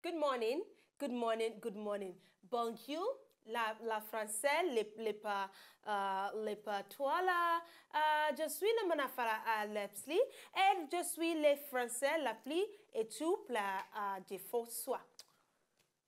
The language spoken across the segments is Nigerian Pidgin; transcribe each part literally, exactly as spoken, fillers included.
Good morning, good morning, good morning. Bonjour, la, la français, le, le pa, uh, le pa tuala. Uh, je suis le manafara à l'epsli, et je suis le français la pli et tu pla uh, de faux sois.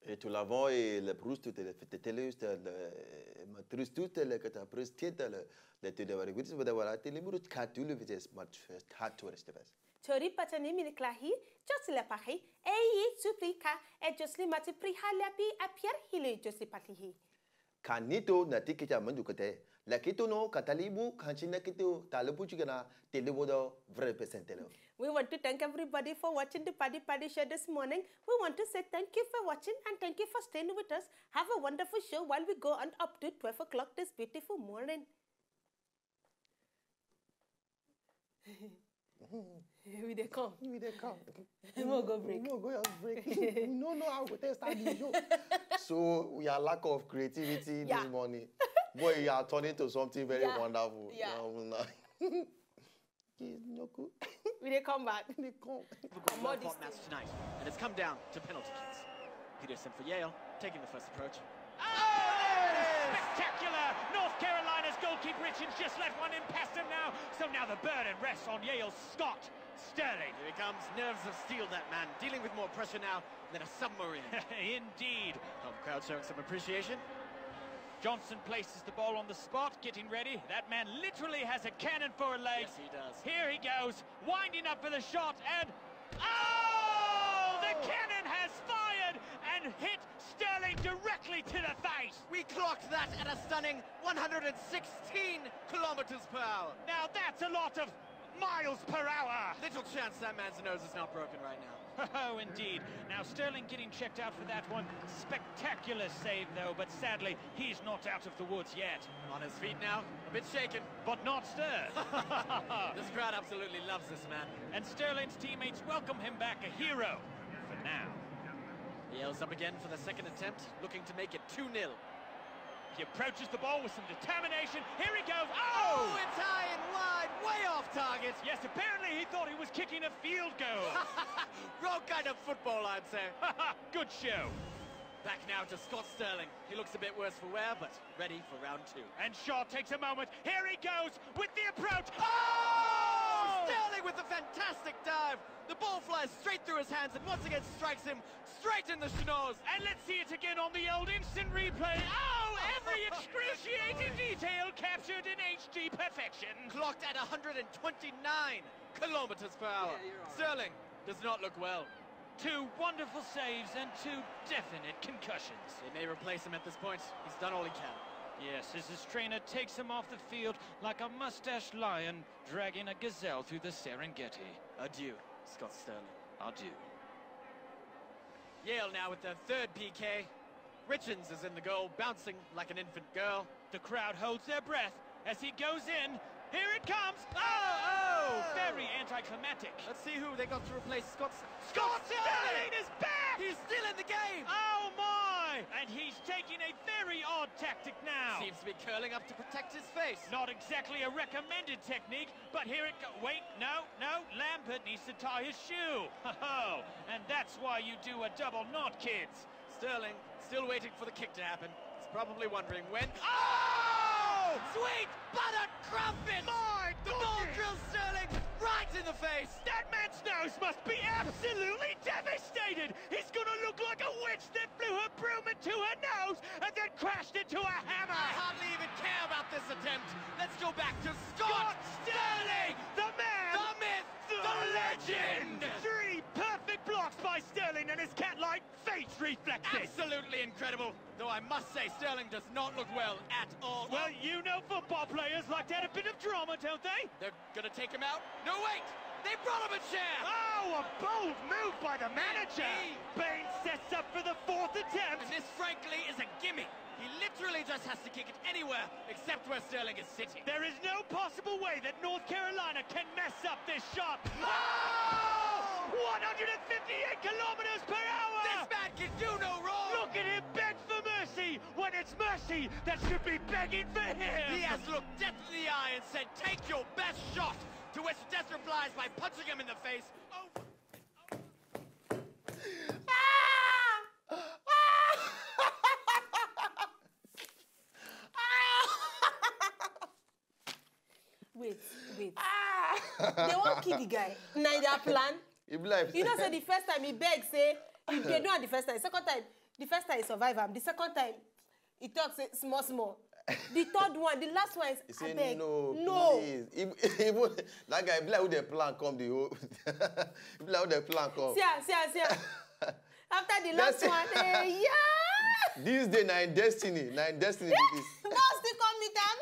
Et tout l'avant et le brust, le fetetelus, le matrus tout, le cataprus tiet, le le tu de varigus, but voilà, te libru catu le vites mat fest hat tourist fest. Tori patani mini klahi, just le pahi, e yi suplika, e just li mati priha le pi a pier hili just li patihi. Kanito na tikita mandu kate, la kito no katalibu kanchina kito talabu chigana, te libodo vre pesentelo. We want to thank everybody for watching the Paddy Paddy show this morning. We want to say thank you for watching and thank you for staying with us. Have a wonderful show while we go on up to twelve o'clock this beautiful morning. We dey come. We dey come. We'll go break. We'll go on break. We don't know how we take start the show. So we are lack of creativity Yeah. this morning. Boy, you are turning to something very Yeah. wonderful. Yeah. Um, Kiss Nyoku. We dey come back. They come. Comot this Hot match tonight, and it's come down to penalty kicks. Peterson for Yale, taking the first approach. Oh, spectacular! North Carolina's goalkeeper Richards just let one in past him now. So now the burden rests on Yale's Scott Sterling. Here he comes, nerves of steel, that man, dealing with more pressure now than a submarine. Indeed. Home crowd showing some appreciation. Johnson places the ball on the spot, getting ready. That man literally has a cannon for a leg. Yes, he does. Here he goes, winding up for the shot, and oh! The cannon has fired and hit Sterling directly to the face. We clocked that at a stunning one hundred sixteen kilometers per hour. Now that's a lot of miles per hour. Little chance that man's nose is not broken right now. Oh, indeed. Now Sterling getting checked out for that one. Spectacular save, though, but sadly, he's not out of the woods yet. On his feet now, a bit shaken, but not stirred. This crowd absolutely loves this man. And Sterling's teammates welcome him back, a hero, for now. Yale's up again for the second attempt, looking to make it two nil. He approaches the ball with some determination. Here he goes. Oh! Oh, it's high and wide, way off target. Yes, apparently he thought he was kicking a field goal. Wrong kind of football, I'd say. Good show. Back now to Scott Sterling. He looks a bit worse for wear, but ready for round two. And Shaw takes a moment. Here he goes with the approach. Oh! Sterling with a fantastic dive. The ball flies straight through his hands and once again strikes him straight in the schnoz. And let's see it again on the old instant replay. Oh, every excruciating detail captured in H D perfection. Clocked at one hundred twenty-nine kilometers per hour. Sterling does not look well. Two wonderful saves and two definite concussions. They may replace him at this point. He's done all he can. Yes, as his trainer takes him off the field like a mustached lion dragging a gazelle through the Serengeti. Adieu, Scott Sterling. Adieu. Yale now with their third P K. Richards is in the goal, bouncing like an infant girl. The crowd holds their breath as he goes in. Here it comes! Oh, oh! Very anticlimactic. Let's see who they got to replace Scott. Scott Sterling is back! He's still in the game! Oh my! And he's taking a very odd tactic now. Seems to be curling up to protect his face. Not exactly a recommended technique, but here it goes. Wait, no, no, Lambert needs to tie his shoe. Ho ho! And that's why you do a double knot, kids. Sterling still waiting for the kick to happen. He's probably wondering when. Oh! Sweet butter crumpets! My The ball drills Sterling right in the face. That man's nose must be absolutely devastated. He's gonna look like a witch that flew her broom into her nose and then crashed into a hammer. I hardly even care about this attempt. Let's go back to Scott, Scott Sterling, the man, the myth, the, the legend. Three perfect blocks by Sterling and his cat-like face reflexes. Absolutely incredible. Though I must say, Sterling does not look well at all. Well, you know football players like to have a bit of drama, don't they? They're gonna take him out. No, wait! They brought him a chair! Oh, a bold move by the manager! Bain sets up for the fourth attempt. And this, frankly, is a gimme. He literally just has to kick it anywhere except where Sterling is sitting. There is no possible way that North Carolina can mess up this shot. Oh! one hundred fifty-eight kilometers per hour! This man can do no wrong! Look at him beg for mercy when it's mercy that should be begging for him! He has looked death in the eye and said, "Take your best shot," to which death replies by punching him in the face. Oh. see the guy. Na their plan. If life. You know, say the first time he beg, say, if they do am the first time, second time, the first time he survive am. The second time, he talk say small small. The third one, the last one is He say abeg, no, no. Please. Even, even that guy, be like who the plan come the whole. Be like who the plan come. See am, see am, see am. After the last Destiny. One, eh, yeah. This day na in destiny, na in destiny be this. Boss still come meet am.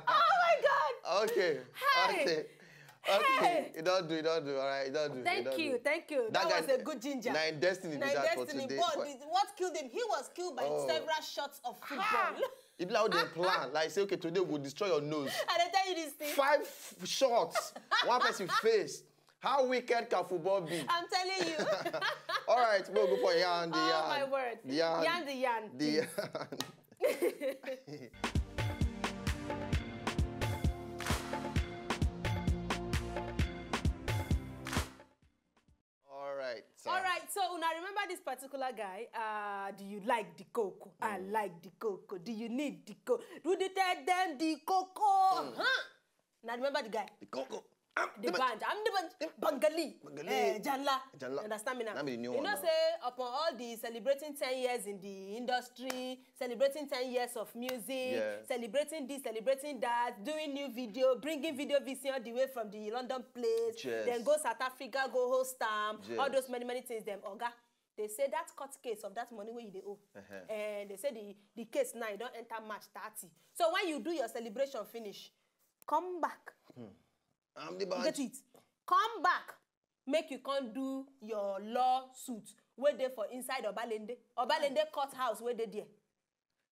Oh my God. Okay. Hey. Okay. Okay. Hey. You don't do, you don't do. All right, you don't do. Thank don't you, do. thank you. That, That guy- was a good ginger. Na in destiny be Na in that for destiny, today. but For- the- what killed him? He was killed by Oh. Several shots of football. If like how they plan, like say, okay, today we'll destroy your nose. I dey tell you this thing. Five shots, one person face. How wicked can football be? I'm telling you. All right, we'll go for yarn the Oh yarn. My word. The yarn. Yarn the yarn. The Please. yarn. All right. So. All right, so una remember this particular guy? Uh, do you like the coco? I like the coco. Do you need the coco? Do they tell them the coco? Huh? Now remember the guy. The coco. I'm The band. I'm the band. Bangali. Bangali. Eh, Janla. Janla. Understand me now? That be the new You one know, now. Say, upon all the celebrating ten years in the industry, celebrating ten years of music, Yes. celebrating this, celebrating that, doing new video, bringing video V C all the way from the London place, Yes. then go South Africa, go host am, Yes. all those many, many things, them, Oga. They say that court case of that money where you dey owe. Uh-huh. And they say the, the case now, you don't enter March thirty. So when you do your celebration finish, come back. I'm the You band. Get it? Come back. Make you come do your lawsuit. Where they for inside Obalende. Obalende courthouse where they there.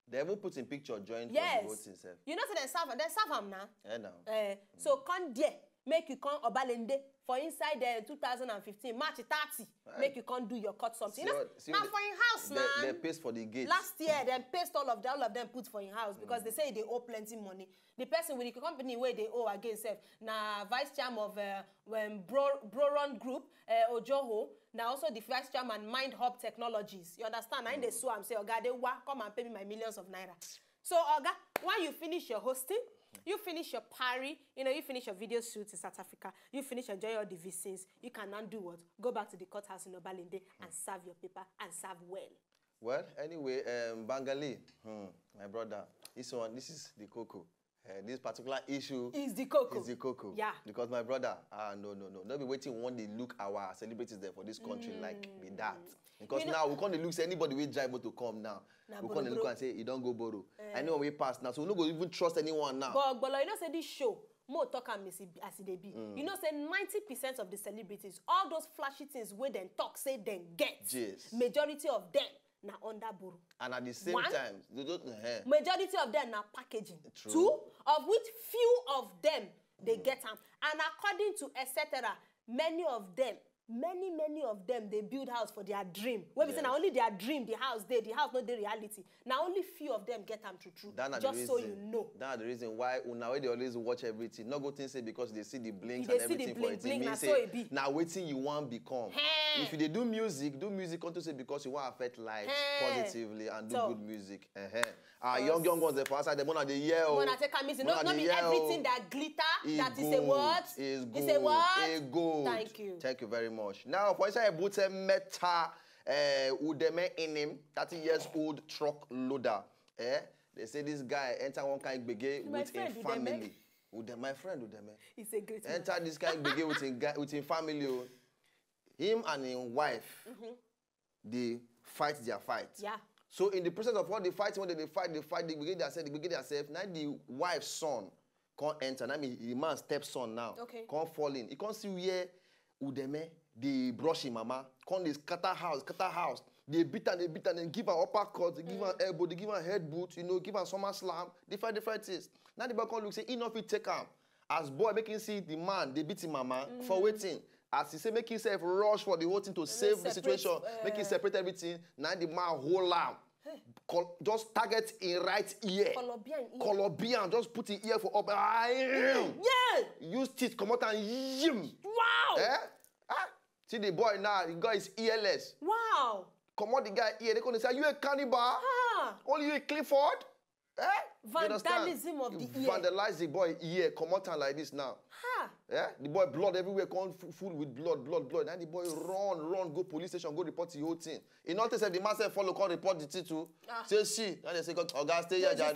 They even put in picture joint Yes. for the voting self. You know, so they serve, they serve am now. Eh, now. Eh, so come there, make you come Obalende for inside the two thousand and fifteen, March thirty. Right. Make you come do your court something. You See know, what- see now what for in house they, now. They paste for the gate. Last year, then paste all of the, all of them put for in house because they say they owe plenty money. The person with the company where they owe again self. Now vice chairman of uh, when Bro, Broron Group, uh, Ojoho, now also the vice chairman Mind Hub Technologies. You understand? And they sue am say, Oga, they wa come and pay me my millions of naira. So, Oga, when you finish your hosting, you finish your party, you know, you finish your video shoots in South Africa, you finish enjoy all the V Cs, you can now do what? Go back to the courthouse in Obalende and serve your paper and serve well. Well, anyway, um, Bangali, hmm, my brother, this one, this is the coco. Uh, this particular issue Is the coco. Is the coco. Yeah. Because my brother, ah, no, no, no. No be waiting one they look our celebrities there for this country like be that. Because You know- now we can't look say anybody we drive motor come now. Na We can't look borrow, and say you don't go borrow. Anyone we pass now, so we no go even trust anyone now. But, but like, you know, say this show, more talk am as e as e dey be. You know, say ninety percent of the celebrities, all those flashy things where them talk, say them get. Yes. Majority of them na under borrow. And at the same One? time, they don't, eh. Majority of them na packaging. True. Two, of which few of them they get am. And according to et cetera, many of them, many, many of them, they build house for their dream. When we say na Yes. only their dream, the house dey, the house no dey reality. Na only few of them get am true true. That na the Just reason. So you know. That na the reason why una wey dey always watch everything. No go think say because they see the blink You and dey see the everything blink, for it, blink, mean na say so e be. Na wetin you want become. Hey. If you dey do music, do music unto say because you want affect lives Hey. Positively and do So. Good music. Uh-huh. Our young young ones dey for outside, they wanna dey hear o. When I take am easy, no, Wanna no dey be hear o. Everything that glitter, E that is a good, what? Is good. It's a what? E good. Thank you. Thank you very much. Now, for inside Ebute Meta, uh, Udeme Inim, thirty years old truck loader. Eh? They say this guy enter one kind gbege My with friend a Udeme. Family. Udeme, my friend Udeme. It's a great man. Enter this kind gbege with him, guy- with him family. Oh. Him and him wife, they fight their fight. Yeah. So in the process of all the fighting, when they, they fight, they fight, they begin themselves, they begin themselves. Now the wife's son can't enter. Now me, the man's stepson now. Okay. Can't fall in. He can't see where Udeme, they brush him mama. Can't they scatter house, scatter house. They beat and they beat and then give an uppercut, they give an elbow, they give an head boot, you know, give an summer slam, different, different things. Now the boy can't look, say, he not fit take am. As boy, make him see the man, they beat him mama, for waiting. As he say, make himself rush for the whole thing to save the Separate, situation, uh, make him separate everything. Now the man hold am. Col- just target in right ear. Colombian ear. Colombian, just put him ear for up. Ah, Yeah. Use teeth, come out and yim. Wow. Eh? Ah? See the boy now, he got his earless. Wow. Come out the guy ear, they gonna say, are you a cannibal? Ah. Only you a Clifford? Eh? You understand? Vandalism of the ear. Vandalize the boy ear, comot am like this now. Ha! Yeah, the boy blood everywhere, come full with blood, blood, blood. And the boy run, run, go police station, go report the whole thing. You notice that the man said follow, come report the thing too. Ah. Say see, now they say, "God, Oga, stay here, Jare.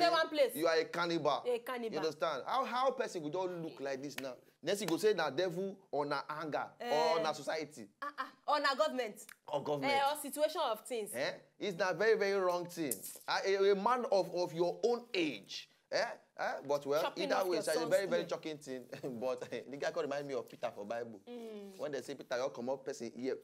You are a cannibal." A cannibal. You understand? How how person go just look like this now? Next you go say na devil or na anger or na society. Ah, ah, or na government. Or government. Eh, or situation of things. Eh? It's not very, very wrong thing. A, a, a man of, of your own age. Eh? Eh? But well, either way, it's a very, very shocking thing. But the guy could remind me of Peter for Bible. Mm. When they say Peter, you come up person here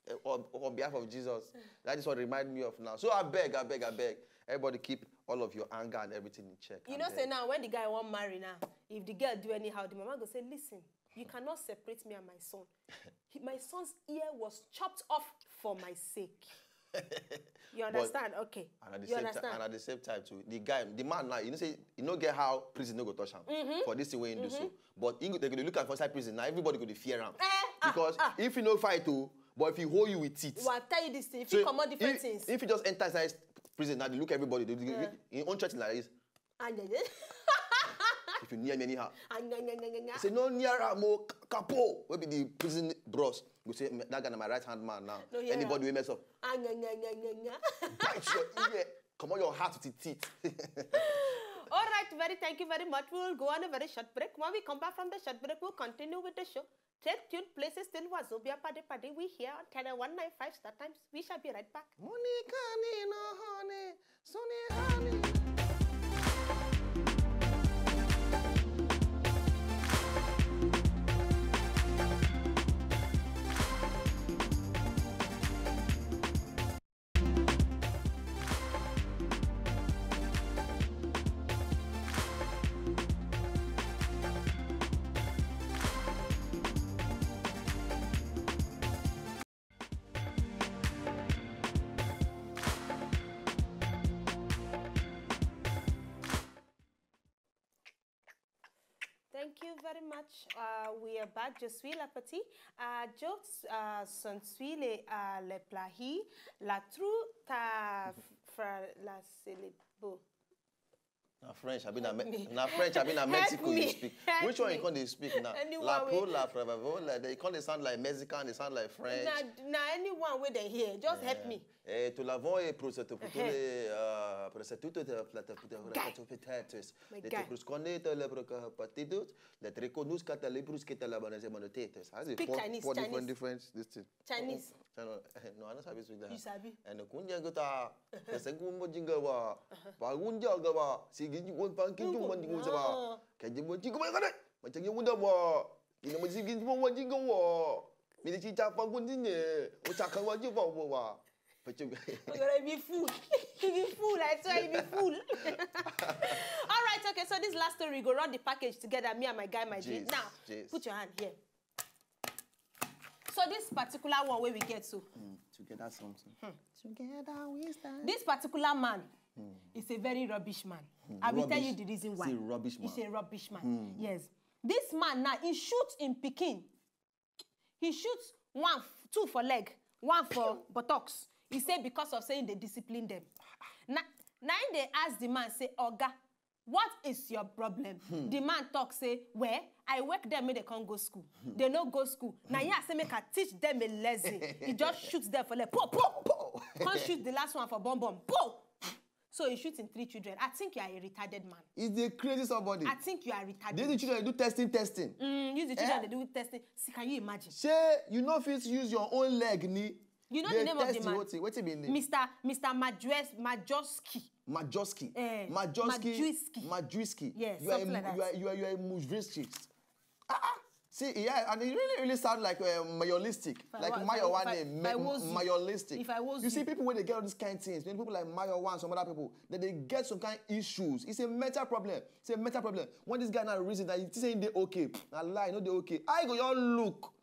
eh, on, on behalf of Jesus. That is what remind me of now. So I beg, I beg, I beg. Everybody keep all of your anger and everything in check. You know, say now when the guy won't marry now, if the girl do anyhow, the mama go say, "Listen, you cannot separate me and my son. He, my son's ear was chopped off for my sake." You understand? Okay. And at the same time, and at the same time too, the guy, the man now, you know, say you no get how prison no go touch him for this thing wey he do so. But he go, they go dey look am for inside prison now. Everybody go dey fear him because if he no fight o, but if he hold you with teeth, well, I tell you this thing. If so you comot different if, things, if he just enter inside prison now, they look everybody. They, they, in own church like this. If you near me anyhow, say no near am o, Kapo, wey be the prison bros. Go say, "That guy na my right hand man now." Anybody wey mess up, bite your ear, comot your heart with the teeth. All right, very thank you very much. We will go on a very short break. When we come back from the short break, we'll continue with the show. Take tuned places till Wazobia Paddy Paddy. We here on Channel one nine five Star Times. We shall be right back. Money can no honey, sunny honey. Thank you very much. Uh, we are back. Je suis la petite. Uh, jokes uh, sont suile uh, le plahi. La true ta fra la célébro. Na French, I mean, na, Me. Na French, I mean, na Help Mexico me. You speak. Help Which one me. You come dey speak now? Anyone La wey- Pro, La Frevavo, like they come dey sound like Mexican, they sound like French. Na na anyone wey dey hear, just help me. Eh, tu l'avons et prostitute, eh, prostitute, eh, prostitute, My guy. Prostitute, My les guy. Te cruscone, te le proca-, prostitute, les te reconnus, cata le brus, que te la banane, c'est mon tête. Speak Chinese, Chinese. Different, different, this thing. Chinese. No, no, no, I don't sabi speak that. You sabi? And kunja gota, the second mojinga wa, pagunja gawa, sigi one panki ju mandi gunsa ba. Kaji mojinga wa gane, machagi wunda wa. Ina mojinga wa jinga wa. Mini chi cha pagundi ne, o cha kawa ju wa wa. But you You're gonna be fool. You be fool. I swear you be fool. All right, okay. So this last story, we go run the package together. Me and my guy, my G. Jeez, Now, jeez. Put your hand here. So this particular one where we get to. Mm, together something. Together we stand. This particular man is a very rubbish man. I will tell you the reason why. He's a rubbish man. He's a rubbish man. Yes. This man now, he shoots in Peking. He shoots one, f- two for leg, one for buttocks. He said because of saying they discipline them. Now, now they ask the man, say, "Oga, what is your problem?" The man talk say, "Well, I work them make they can't go school. They no go school. Now yeah, say make I teach them a lesson." He just shoots them for leg. Po, po, po. Can't shoot the last one for bomb bomb. Po. So he shoots in three children. I think you are a retarded man. He's a crazy somebody. I think you are retarded. These children do testing, testing. Mm, use the children, eh? They do testing. See, can you imagine? Say you know if you use your own leg, ni. You know the name of the man? What it mean? Mister Mister Majewski. Majewski. Eh, Majewski. Majewski. Majewski. Yes, you are something a, like that. You are, you are, you are a Mujewski. Ah, ah. See, yeah, and it really, really sound like uh, Mayolistic. Like Mayowa name, Mayolistic. If I was you, you see people when they get all these kind of things, when people like Mayowa and some other people, that they get some kind of issues. It's a mental problem. It's a mental problem. When this guy now reason that he's saying they okay, I lie, no they okay. I go your look.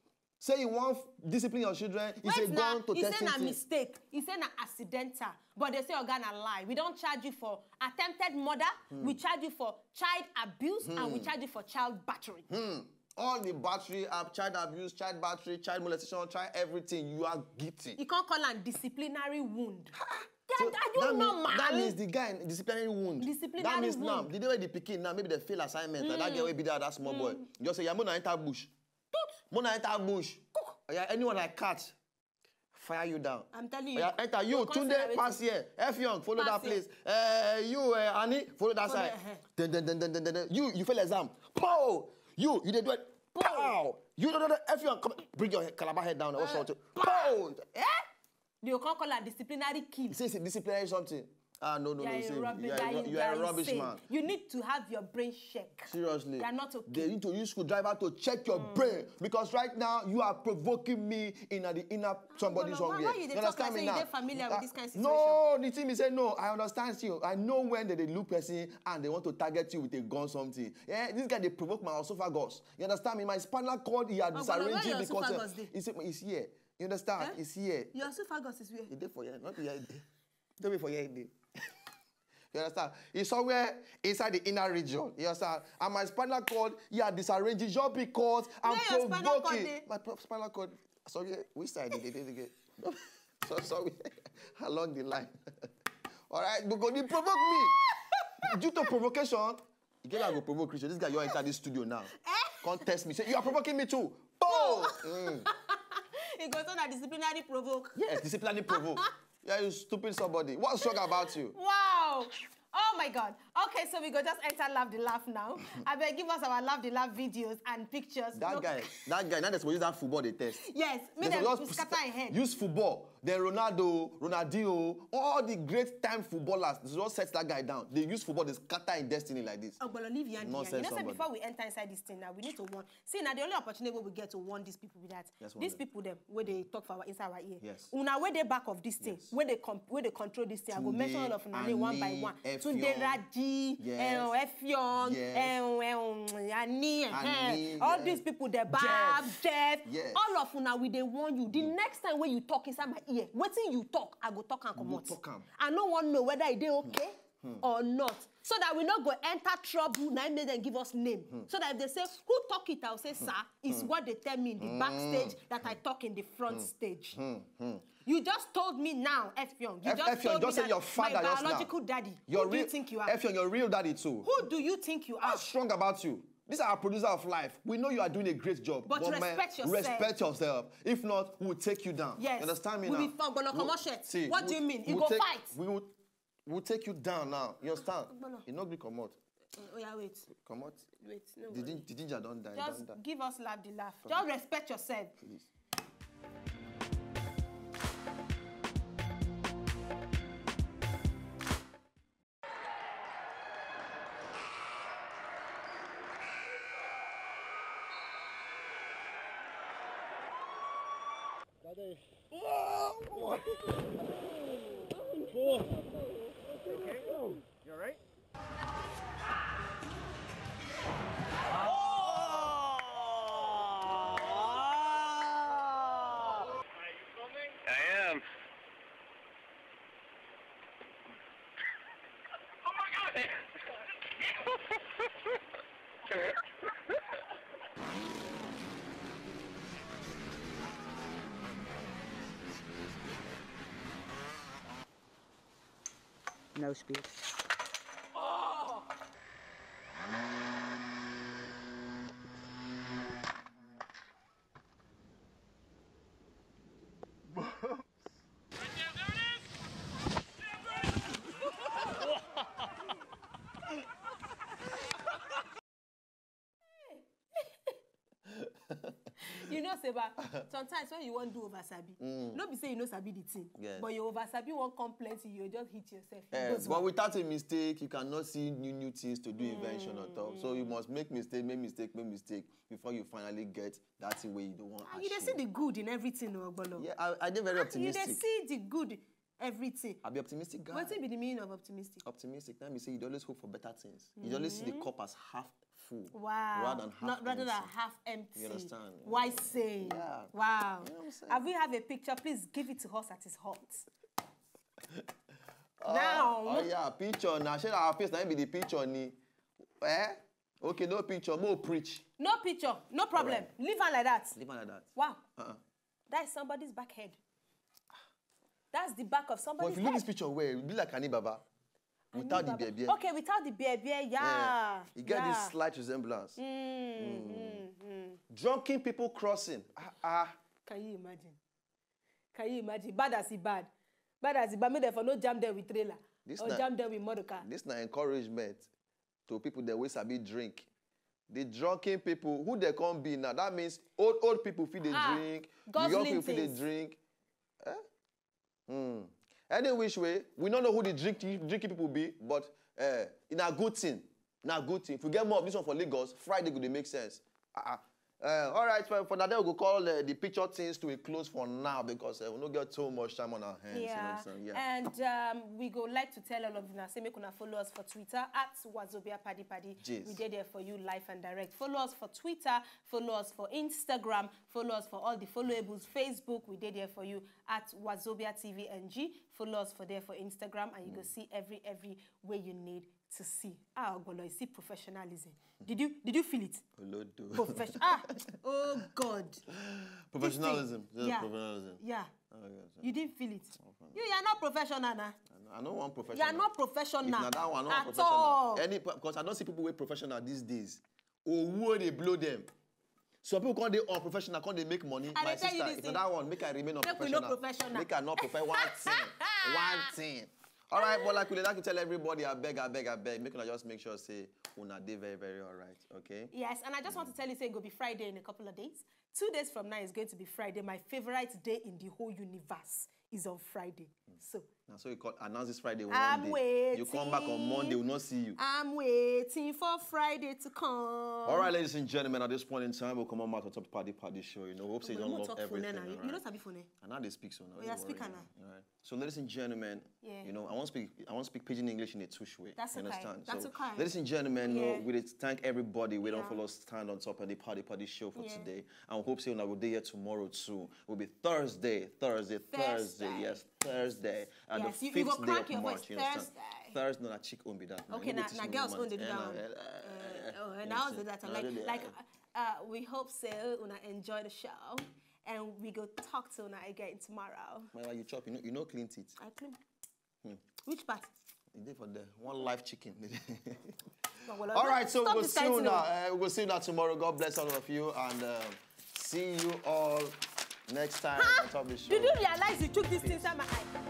Say you want discipline your children, it's a gun to testing thing. He say na mistake. He say na accidental. But they say, "Oga, na lie. We don't charge you for attempted murder. We charge you for child abuse, and we charge you for child battery." All the battery, uh, child abuse, child battery, child molestation, child everything, you are guilty. You can't call am disciplinary wound. That, are you that means, normal? That means the guy, disciplinary wound. Disciplinary That means now, wound. the day where the pikin now, maybe they fail assignment, like that girl will be there that small boy. Just say, yeah, Mona enter bush. Mona enter bush. Yeah, anyone I catch, fire you down. I'm telling you. Yeah, enter you, You'll come Tunde, celebrate pass here. Effiong, follow Pass that here. Place. Uh, you, uh, Annie, follow that Follow, side. uh-huh. Then, then, then, then, then, then, then. You, you fail exam. Pow! You, you dey do it. Pow! You don't know the Effiong. Come, bring your head, Calabar head down. What's wrong with you? Pow! Eh? They will come call am disciplinary kill. He says it's disciplinary something. Ah, no, no, You no. are Say, a rubbish, you are, a ru- you are a rubbish man. You need to have your brain check. Seriously. You are not okay. They need to use screwdriver to check your brain, because right now you are provoking me in the inner somebody Why, somewhere. why you dey You talk understand like me say you now? dey familiar with Ah, this kind of No, the thing is say no. I understand you. I know when they, they look person and they want to target you with a gun something. Yeah, this guy they provoke my esophagus. You understand me? My spinal cord, he had Oh, but where disarranged your it because esophagus uh, dey? it's, it's here. You understand? Eh? It's here. Your esophagus is where? He dey for here, not here. He dey. Tell me for here. He dey. You understand? It's somewhere inside the inner region. You understand? And my spinal cord, you are disarranging just because I'm Where your spinal cord provoking. Dey? My pro- spinal cord. Sorry, which side did they again? So sorry, along the line. All right, because they provoke me due to provocation. You get I go provoke Christian. This guy, you enter this studio now. Come test me. Say you are provoking me too. Boom! Mm. It goes on a disciplinary provoke. Yes, disciplinary provoke. Yeah, you stupid somebody. What's wrong about you? Wow. Oh my God. Okay, so we go just enter laugh the laugh now. I beg give us our laugh the laugh videos and pictures. That No- guy, that guy, now that's what use that football they test. Yes, me They dem just scatter him head. Use football. Then Ronaldo, Ronaldinho, all the great time footballers, they just set that guy down. They use football, they scatter in destiny like this. Ogbolo, leave Yanni. You Nonsense know, say somebody. Before we enter inside this thing now, we need to warn. See, now the only opportunity we get to warn these people be that That's these one. People them where they talk for our inside our ear. Yes. Una where they back of this thing, Yes. Where they com- where they control this thing. I go Tunde, mention all of una name one by Annie, one. Effiong. Tunde Raji, Yes. um, Effiong, Yes. um, um, Annie, eh, Annie, all yes. These people, the Bab, Jeff. Jeff, Yes. All of una, we they warn you. The next time when you talk inside my ear, wetin you talk, I go talk and comot. Talk am. I no wan know whether e dey okay or not, so that we no go enter trouble. Now make them give us name, so that if they say who talk it, I'll say sir. Is what they tell me in the backstage that I talk in the front stage. You just told me now, Effiong. You Eff- just Effiong, told just me say that your father my just now. Biological daddy. Your Who do you real- think you are? Effiong, your real daddy too. Who do you think you are? What's wrong about you? These are our producer of life. We know you are doing a great job. But man, respect yourself. Respect yourself. If not, we'll take you down. Yes. You understand me We now? be fuck, gonna We'll- comot shirt. See, What do you we'll- mean? You we'll go take- fight. We will, we'll take you down now. You understand? Ogbolo. You not be comot. Uh, oh yeah, wait, Comot. Wait, no. The, Worry. gin- the ginger don't die. Just Don't die. Give us laugh the laugh. Just respect yourself. Please. Daddy. Whoa! Whoa! You alright? I am. Oh my god! No speed. You know, Seba, sometimes when you want do over sabi, no be say you know sabi the thing, Yes. But you over sabi won't come plenty, you just hit yourself. It Eh, goes but well. Without a mistake, you cannot see new new things to do invention on top. So you must make mistake, make mistake, make mistake before you finally get that thing where you don't want. Ah, you dey see the good in everything, Ogbolo. Yeah, I, I dey very You optimistic. dey see the good in everything. I be optimistic guy. Wetin be the meaning of optimistic? Optimistic. That means say you always hope for better things. You always see the cup as half full, Wow. rather than half Not, rather empty. than half empty. You understand? Wise saying. Yeah. Wow. You know what I'm saying? Have we have a picture? Please give it to us at his hot. Oh, Now. Oh yeah, picture. Now, share our face. Now be the picture. Ni. Eh? Okay, no picture. More preach. No picture. No problem. Alright. Leave her like that. Leave her like that. Wow. Uh-uh. That is somebody's back head. That's the back of somebody's head. But if you look this picture well, it be like Ani Baba. Without the bear bear. Okay, without the bear bear, yeah. Yeah. You get this slight resemblance. Mm, mm, mm. Drunken people crossing. Ah, ah. Can you imagine? Can you imagine? Bad as he bad. Bad as he bad. Make dem for no jam there with trailer. This or na, jam there with motor car. This na encouragement to people that wey sabi drink. The drunken people, who they come be now? That means old old people fit dey drink, the young people fit dey drink. Eh? Mm. Any which way, we don't know who the drink, drinking people be, but uh, in a good thing, in a good thing. If we get more of this one for Lagos, Friday go dey make sense. Uh-uh. Uh, all right, for, for now, we go call uh, the picture things to a close for now because uh, we don't get too much time on our hands. Yeah. You know what I'm saying? Yeah. And um, we go like to tell all of you now, say make una follow us for Twitter at Wazobia Paddy Paddy. Jeez. We dey there for you live and direct. Follow us for Twitter, follow us for Instagram, follow us for all the followables, Facebook. We dey there for you at Wazobia T V N G. Follow us for there for Instagram, and you go see every every way you need to see. Ah, Ogolo, you see professionalism. Did you did you feel it? Olodo. Profession. Ah, oh God. Professionalism. This thing. Yeah, yeah, professionalism. Yeah. Oh, yeah, sorry. You didn't feel it. You, you are not professional now. I know, I know one professional. You are not professional. If na that one, I know one professional. All. Any, because I don't see people wey professional these days. Oh, who they blow them? Some people come dey unprofessional, come dey make money. My sister, if na that one, make I remain unprofessional. Make we no professional. Make I not professional. One thing. One thing. All right, but like we like to tell everybody, I beg, I beg, I beg. Make una just make sure say una dey very, very all right, okay? Yes, and I just want to tell you say e go be Friday in a couple of days. Two days from now is going to be Friday, my favorite day in the whole universe. Is on Friday. So now, so you call, announce this Friday one day. You come back on Monday, we'll not see you. I'm waiting for Friday to come. All right, ladies and gentlemen, at this point in time, we'll come on back on top of Paddy Paddy Show. You know, hope say you don't love everything. You know, sabi phone. And now they speak so now. Yeah, speaker now. All right. So, ladies and gentlemen, you know, I want to speak. I want to speak pidgin English in a tush way. That's okay. That's okay. Ladies and gentlemen, no, we dey thank everybody. We don't follow stand on top of the Paddy Paddy Show for today. And we hope say una go dey here tomorrow too. Will be Thursday, Thursday, Thursday. Yes, Thursday. And the fifth day of March, you understand? Thursday, na chick own be that. Okay, na girls own dey do that one. Oh, and I also that like like uh, we hope so. Una enjoy the show, and we go talk to una again tomorrow. Well, you chop, you know, you know, clean teeth. I clean. Which part? You did for the one live chicken. All right, so we'll see you now. Uh, we'll see you now tomorrow. God bless all of you, and uh, see you all next time on top of the show. Did you realize you took this thing inside my eye?